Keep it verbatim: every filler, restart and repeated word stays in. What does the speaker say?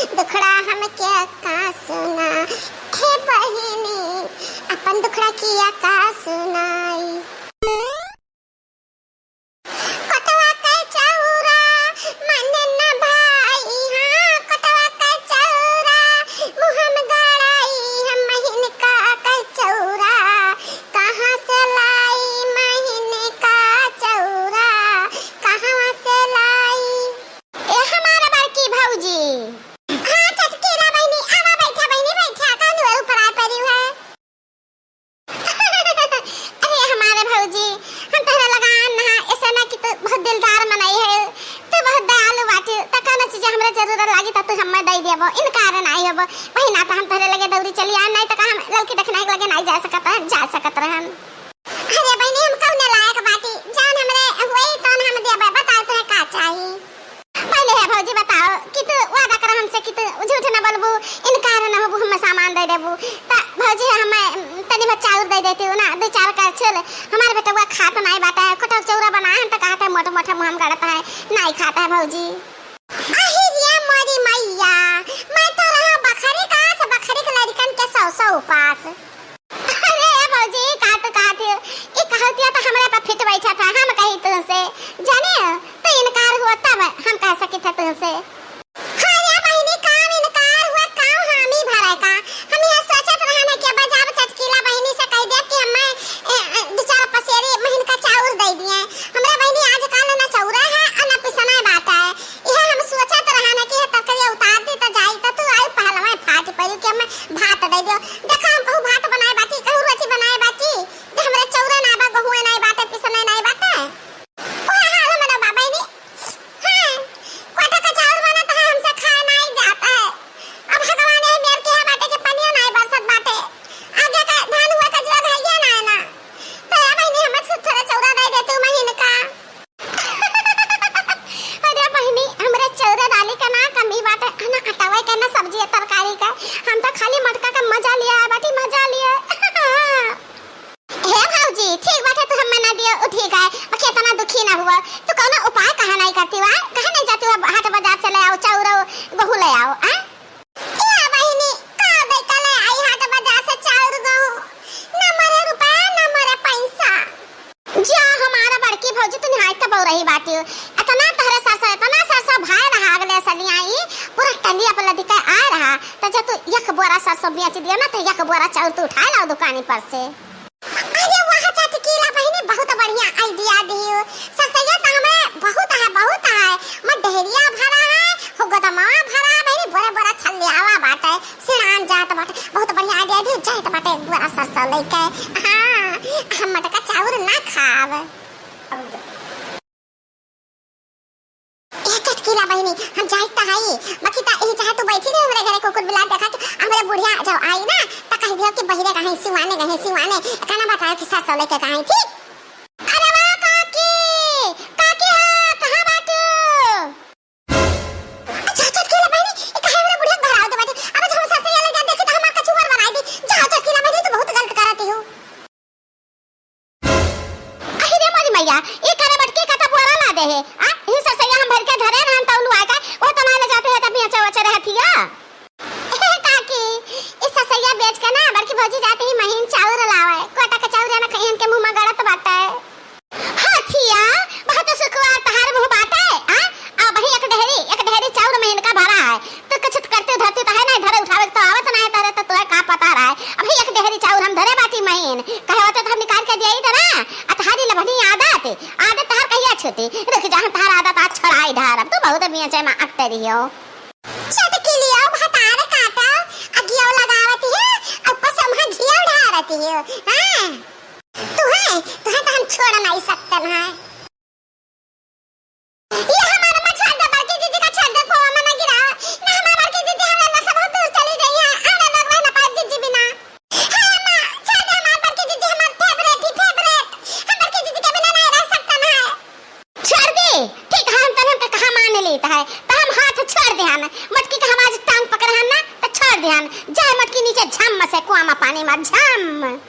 दुखड़ा हमके का सुना, हे बहिनी, अपन दुखड़ा किया का सुनाई। कोटवा के चौरा, मन न भाई, हाँ, कोटवा के चौरा, मुहम गड़ाई, हम महीन का के चौरा, कहाँ से लाई महीन का चौरा, कहाँ से लाई? ए हमार बड़की भौजी। हाँ, चटकीला बहिनी, आवा बैठा बहिनी, बैठा, काहे ऊपर आए पड़ी है? अरे हमारे भौजी, हम तोहरे लगे आन ना, ऐसे ना कि तू बहुत दिलदार मनई है, तू बहुत दयालु बाटी, त कौनो चीज हमरे जरूरत लागी त तू हमें दे देबो, इनकार नाई होबो। वही ना त हम तोहरे लगे दौड़ी चली आन, नाई त का हम ललकी दखिनाई के लगे नाई जा सकत रहन, जा सकत रहन। अरे बहिनी, हम कौने लायक बाटी, जौन हमरे होई तौन हम देबे, बताओ तोहे का चाही? पहले है भौजी बताओ कि तू वादा कर हमसे कि तू झूठ न बोलबू, इनकार न होबू, हमें सामान दे देबू। त भौजी हमें तनी भर चाउर दे देती हो ना, दो चार करछुल। हमार बेटवा खात नाई बाटे, कोटक चौरा बनाए हम त कहत है मोट मोट मुहम गड़त है, नाई खाता है भौजी। अहि रे मोरी मैया, मैं तो रहा बखरी का से बखरी के लड़कन के सौ सौ उपास। अरे ए भौजी, ई का तू कहत हो? ई कहतिया त हमरा पे फिट बैठा था, हम कही तुमसे, जाने हो, तो इनकार हुआ तब हम कह सकी थे तुमसे। हाँ या बहिनी, काम इनकार हुआ, काम हामी भरे का। हम यह सोचत रहन कि अब जाब चटकीला बहिनी से कह दे कि हमें, ए, ए, दो चार पसेरी महीन का चाउर दे दिए। हमरा बहिनी आजकल न चौरा है और न पिसना बाटा है। इहे हम सोचत रहन कि यह तरकरिया उतार दी त जाई त तू आई पहलवा फाट पड़ी कि हमें भात दे दियो। देखा हम कहूँ भात बनाए बाटी, कहूँ रोटी बनाए बाटी, जे हमरे चौरा ना बा, गहुए नाई बाटे, पिसने नाई बाटे। ओहे हाल हमरे बा बहिनी। हाँ, कोटा का चाउर बनत है, हमसे खाए नाई जाता है। अब भगवान यही मेर के बाटे कि पनिया नाई बरसत बाटे। आगे का धान हुआ का जुआ भैया नाई ना। तो ए बहिनी, हमें थो-, थोड़ा चौरा दे दे तू महीन का। अरे बहिनी, हमरे चौरा दाली का ना कमी बाटे, ना अटवे के, ना सब्जी तरकारी का। हम तो खाली मटका का मजा लिया है बाटी, मजा लिया। हे भौजी, ठीक बाटे, तू हमें ना दियो, उ ठीक है, बाकी इतना दुखी ना हुआ। तू कौनो उपाय कहा नाई करती हुआ, कहा नाई जाती हुआ हाट बाजार से ले आओ, चाउर, गहूँ ले आओ, आ? ए बहिनी, का दे के ले आई हाट बाजार से चाउर, गहूँ? ना मरे रुपया, ना मरे पैसा। जा हमारा बड़की भौजी, तू निहायत बउरही बाटी। इतना तोहरे सरसों, इतना सरसों भाई रहा अगले सलियाई, पूरा टलिया पर लदिके आ रहा। तो जब तू एक बोरा सरसों बेच दिया ना, तो एक बोरा चाउर तू उठा लाओ दुकानी पर से। अरे वाह चटकीला बहिनी, बहुत बढ़िया idea दियो। सरसैया तो हमें बहुत है, बहुत है। मैं डेहरिया भरा है, हो गोदमा भरा है बहिनी, बोरे बोरा छलियावा बाटे, सिरान जात बाटे। बहुत बढ़िया idea दियो, जात बाटे एक बोरा सरसों लेके। हाँ, हम मटका चाउर ना खाब। ए चटकीला बहिनी, हम जाइत त हई, बाकी त एही चाहे तू बैठी रही हमरे घरे, कुकुर बिलार देखा के हमरे बुढ़िया जब आई ना, त कह दियो कि बहिरे गहे, सिवाने गहे, सिवाने, एका ना बतायो कि सरसों लेके गहे, ठीक? अरे वाह काकी, काकी हो, कहाँ बाटू? अच्छा, चटकीला बहिनी, ई काहे हमरे बुढ़िया के भरावत बाटी? अब हम सरसों ले जा, देखी त हमार कचुबर बनाई दी। जा चटकीला बहिनी, तू बहुत गलत करत हो। अहि रे मोरी मैया, ई करे बटकी का त बोरा ना दे है। आ, ई ससैया हम भर के धरे रहन तौलू आए का, वो तो ना ले जाते है तब यहाँ चौवा चढ़े हथिया। ए काकी, ई ससैया बेच के ना बड़की भौजी जाते ही महीन चाउर लावे। कोटा के चाउर ना खाई इनके मुंह में गड़त बाटे। हथिया, बहुत सुखवार तहार मुंह बाटे, आ? अब ही एक डेहरी, एक डेहरी चाउर महीन का भरा है। तो कुछ करते धरते तो है ना, धरे उठावे तो आवत ना है, तोरे तो तोहे का पता रहा है। अभी एक डेहरी चाउर हम धरे बाटी महीन, कहे होते तो हम निकाल के दिया ही थे ना। आ तहारी लभनी आदत, आदत तहार कहिया छूटी? रुक जा, हम तहार आदत आज छोड़ाई ढारब। तू बहुत मियाँ चाय में अकते रहियो। चटकिलिया भतार काटा, अगियो लगावत है, ऊपर से वहाँ घियो ढारत है। हाँ, तुहे, तुहे तो हम छोड़ नहीं सकते ना। ये हमारा मत छोड़ दे, बड़की जीजी का छोड़ दे, खोवा में ना गिरा। ना हमार बड़की जीजी, हमरा लोग से बहुत दूर चली गई है। हमरा लोग रह ना पाए जीजी बिना। हाँ माँ, छोड़ दे हमार बड़की जीजी, हमार favourite ही favourite। हम बड़की जीजी के बिना नहीं रह सकते ना। छोड़ दे, ठीक है, हम तनन का कहा मान लेता है, तो हम हाथ छोड़ दे हन। मटकी का हम आज टांग पकड़े हन ना, तो छोड़ दे हन। जाए मटकी नीचे झम से कुआं में पानी में झम।